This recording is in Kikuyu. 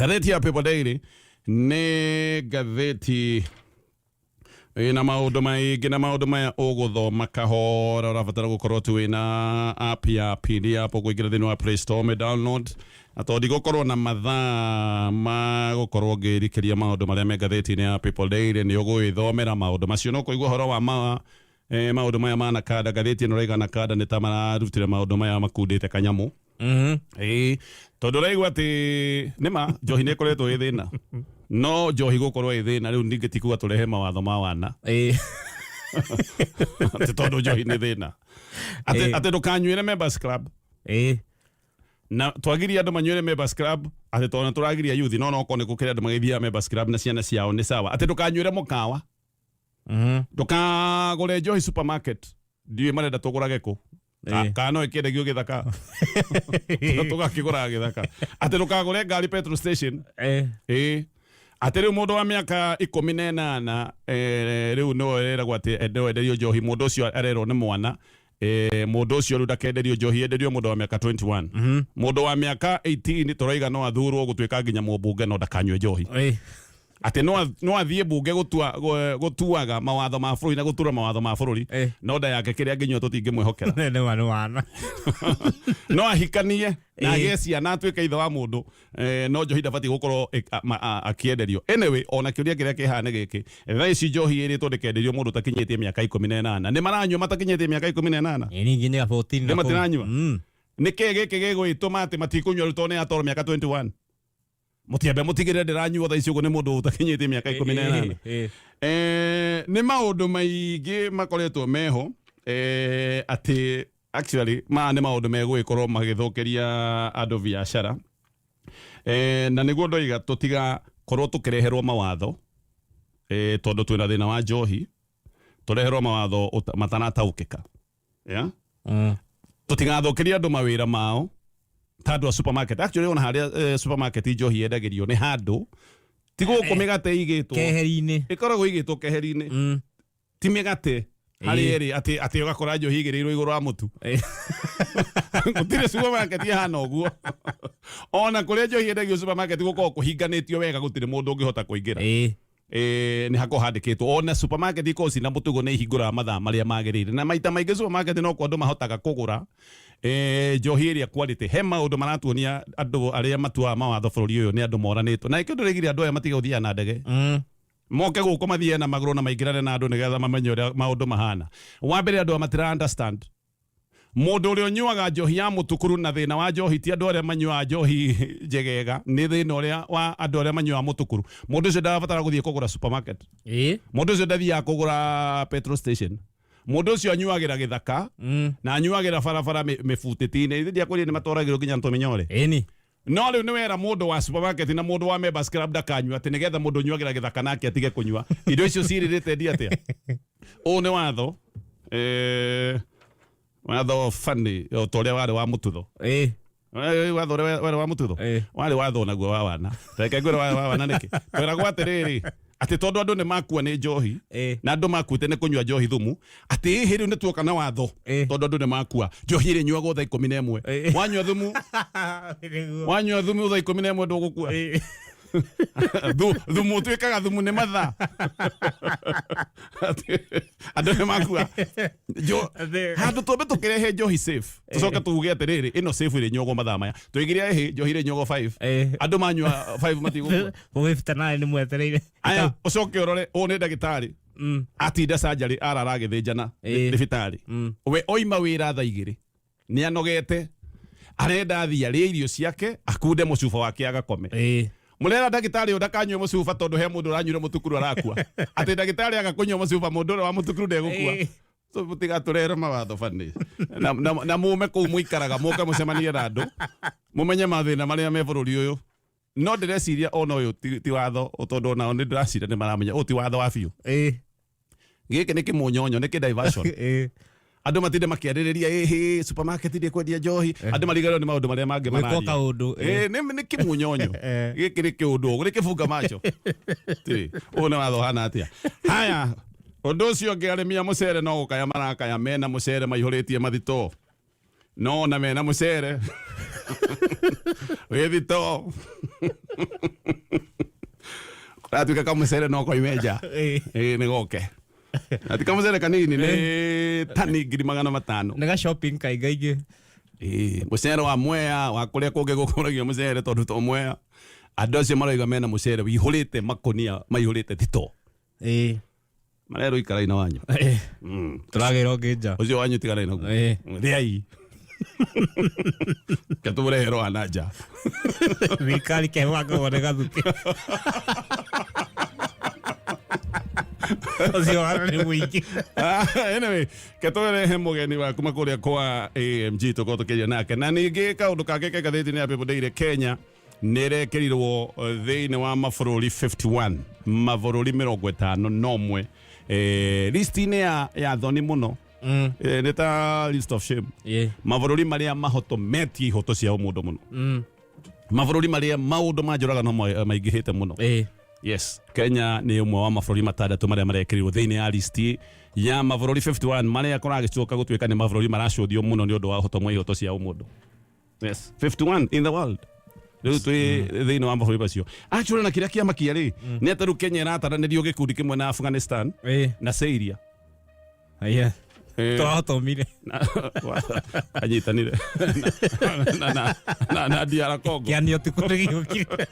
Ngathĩti ya People Daily nĩ ngathĩti ĩna maũndũ maingĩ na maũndũ maya ũgũthoma kahora ũrabatara gũkorwo tu wĩna app ya PD app ũkũingĩra thĩinĩ wa Play Store me download na tondũ ndigũkorwo na mathaa ma gũkorwo ngĩrikĩria maũndũ marĩa me ngathĩti-inĩ ya People Daily nĩ ũgwĩthomera maũndũ macio no kũigua ũhoro wa ma eh, maũndũ maya ma Nakada ngathĩti ĩno ĩraiga Nakada nĩ ta mararutire maũndũ maya makundĩte kanyamũ Ĩĩ, tondũ ũraigua atĩ nĩma njohi nĩ ĩkoretwo ĩ thĩna no njohi gũkorwo ĩ thĩna rĩu ningĩ ti kuga tũrehe mawatho ma wana atĩ tondũ njohi nĩ thĩna atĩ atĩ ndũkanyuĩre members club na twagiria andũ manyuĩre members club atĩ tondũ nĩtũragiria youth no nokorwo nĩ gũkĩrĩ andũ magĩthiaga members club na ciana ciao nĩ sawa atĩ ndũkanyuĩre mũkawa ndũkagũre njohi supermarket ndiũĩ marenda tũgũrage kũ Kana no ĩkĩendagio gĩthaka tũgakĩgũraga gĩthaka atĩ ndũkagũre ngari petrol station ĩĩ atĩ rĩu mũndũ wa mĩaka 18 rĩu no eragwo atĩ no enderio njohi mũndũ ũcio arerwo nĩ mwana mũndũ ũcio rĩu ndakenderio njohi enderio mũndũ wa mĩaka 21 mũndũ wa mĩaka 18 tũraiga no athurwo gũtuĩka nginya mũmbunge no ndakanyue njohi atĩ no athiĩ mbunge gũtua gũtuaga mawatho ma bũrũri na gũtura mawatho ma bũrũri no nda yake kĩrĩa angĩnyua tũtingĩmwĩhokera Nĩ ma nĩ wana. No ahikanie na agĩe ciana atuĩke ithe wa mũndũ no njohi ndabatiĩ gũkorwo akĩenderio anyway ona kĩũria kĩrĩa kĩhaha nĩ gĩkĩ thaa ici njohi ĩrĩtwo ndĩkenderio mũndũ ũtakinyĩtie mĩaka 18 nĩ maranyua matakinyĩtie mĩaka 18 Ĩ ningĩ nĩ 14 Nĩ na kũu. matiranyua? Nĩkĩ gĩkĩ gĩgũgĩtũma atĩ matikũnyua rĩu tondũ nĩ atoro mĩaka 21 mũtiambe mũtigĩrĩre ndĩranyuo thaa ici ũguo nĩ mũndũ ũtakinyĩtie mĩaka 18 nĩ maũndũ maingĩ makoretwo meho atĩ actually maya nĩ maũndũ megũgĩkorwo magĩthũkĩria andũ biacara na nĩguo ndoiga tũtigakorwo tũkĩreherwo mawatho tondũ twĩna thĩna wa njohi tũreherwo mawatho matarataũkĩka yeah? Tũtigathũkĩrie andũ mawĩra mao ta andũ a supermarket actually ona harĩa supermarket njohi yendagĩrio nĩ handũ ti gũkũ mĩgate ĩigĩtwo Keheri-inĩ. Ĩkoragwo ĩigĩtwo keheri-inĩ ti mĩgate harĩ ĩrĩ atĩ atĩ ũgakora njohi ĩigĩrĩirwo igũrũ wa mũtu gũtirĩ supermarket ĩhana ũguo ona kũrĩa njohi yendagio supermarket gũkoragwo kũhinganĩtio wega gũtirĩ mũndũ ũngĩhota kũingĩra Nĩ hakoragwo handĩkĩtwo ona supermarket ikoragwo cina mũtugo nĩ ihingũraga mathaa marĩa magĩrĩire na maita maingĩ supermarket no kuo andũ mahotaga kũgũra njohi ĩrĩa quality he maũndũ maratuonia andũ arĩa matuaga mawatho bũrũri ũyũ nĩ andũ moranĩtwo na ĩkĩo ndĩraigire andũ aya matige gũthiaga na ndege moke gũkũ mathiĩ na magũrũ na maingĩrane na andũ nĩgetha mamenye ũrĩa maũndũ mahana wa mbere andũ aya matira understand Mũndũ ũrĩa ũnyuaga njohi ya mũtukuru na thĩna wa njohi ti andũ arĩa manyuaga njohi njegega, nĩ thĩna ũrĩa wa andũ arĩa manyuaga mũtukuru. Mũndũ ũcio ndarabatara gũthiĩ kũgũra supermarket. Mũndũ ũcio ndathiaga kũgũra petrol station. Mũndũ ũcio anyuagĩra gĩthaka na anyuagĩra barabara mĩbutĩti-inĩ. Ithe ndiakwĩrire nĩ matwaragĩrwo nginya tũmĩnyore. Ĩni. No rĩu nĩ wera mũndũ wa supermarket na mũndũ wa members club ndakanyua atĩ nĩgetha mũndũ ũnyuagĩra gĩthaka nake atige kũnyua. Indo icio cirĩrĩte ndi atĩa? Ũũ nĩ watho watho funny o ta ũrĩa warĩ wa mũtutho. Watho ũrĩa warĩ wa mũtutho warĩ watho naguo wa wana. Reke ngwĩre warĩ wa wana nĩkĩ? Tweragwo atĩrĩrĩ atĩ tondũ andũ nĩ makua nĩ njohi na andũ makuĩte nĩ kũnyua njohi thumu atĩ ĩhĩ rĩu nĩ tuoka na watho tondũ andũ nĩ makua njohi ĩrĩ nyuagwo thaa 11 wanyua thumu wanyua thumu thaa 11 ndũgũkua thumu ũtuĩkaga thumu nĩ mathaa Atĩ andũ nĩ makua handũ twambe tũkĩrehe njohi safe tũcoke tuge atĩrĩrĩ ĩno safe ĩrĩ nyuagwo mathaa maya tũigire ĩhĩ njohi ĩrĩ nyuagwo 5 andũ manyua 5 matigũkua 4:59 nĩ mwetereire. Aya ũcoke ũrore ũyũ nĩ ndagĩtarĩ atinda surgery arara agĩthĩnjana thibitarĩ we oima wĩra thaa 2 nĩ anogete arenda athiĩ arĩe irio ciake akunde mũcuba wake agakome mũrera ndagĩtarĩ ũyũ ndakanyue mũcuba tondũ he mũndũ ũranyuire mũtukuru arakua atĩ ndagĩtarĩ aga kũnyua mũcuba mũndũ ũrĩa wa mũtukuru ndegũkua so mũtigatũrehere mawatho bani na mume kũu mũikaraga mũke mũcemanie na andũ mũmenye mathĩna marĩa me bũrũri ũyũ no ndĩreciria ona ũyũ ti watho tondũ onao nĩ ndĩraciria nĩ maramenya ũyũ ti watho wa biũ gĩkĩ nĩ kĩmũnyonyo nĩ kĩ diversion andũ matinde makĩarĩrĩria ĩhĩ supermarket ndĩ kwendia njohi andũ mariganĩrwo nĩ maũndũ marĩa mangĩ Gwĩkwo mararia kaũndũ, Nĩ kĩmunyonyo gĩkĩ nĩ kĩũndũ nĩ kĩbunga macho Ti, ũyũ nĩ watho ũhana atĩa haya ũndũ ũcio ũngĩ arĩmi a mũcere no gũkaya marakaya mena mũcere maihũrĩtie mathitoo no ona mena mũcere Wĩ thito kũratuĩka kamũcere no koime nja. Ĩĩ. Ĩĩ, nĩ goke na ti kamũcere kanini, nĩ tani 500,000. Nĩ ga shopping kaingaingĩ. Ĩĩ, mũcere wa Mwea wa kũrĩa kũngĩ gũkũragio mũcere, tondũ to Mwea andũ acio maroiga mena mũcere wĩihũrĩte makũnia maihũrĩte thito. Marerwo ikarai na wanyu. Tũragĩra ũngĩ nja. Ũcio wanyu tiganai naguo. Rĩai ketũreherwo wa na nja. Thirikari kebanga wone gathuke ũcio wana nĩ mũingĩ. Ah, anyway, ketũrehe mũgeni wa kuma kũrĩa kwa AMG tũkorwo tũkĩaria nake. Na ningĩ kaũndũ kangĩ ke ngathĩti-inĩ ya People Daily, Kenya nĩ ĩrekĩrirwo thĩinĩ wa mabũrũri 51, mabũrũri 51, listi-inĩ ya thoni mũno. Nĩ ta list of shame. Mabũrũri marĩa mahotometie ihoto cia ũmũndũ mũno, mabũrũri marĩa maũndũ ma njũragano maingĩhĩte mũno. Yes, Kenya nĩ ũmwe wa mabũrũri matandatũ marĩa marekĩrirwo thĩinĩ ya listi ya mabũrũri 51 marĩa kũragĩcoka gũtuĩka nĩ mabũrũri maracũthio mũno nĩ ũndũ wa ũhotomu wa ihoto cia ũmũndũ. Yes, 51 in the world rĩu twĩ thĩinĩ wa mabũrũri macio. Actually, na kĩrĩa kĩamakia rĩ, nĩ atĩ rĩu Kenya ĩrataranĩrio gĩkundi kĩmwe na Afghanistan na Syria. Aya. Twahotomire. Anyitanire na DR Congo. Kĩanio ti kũrĩ gĩũkire.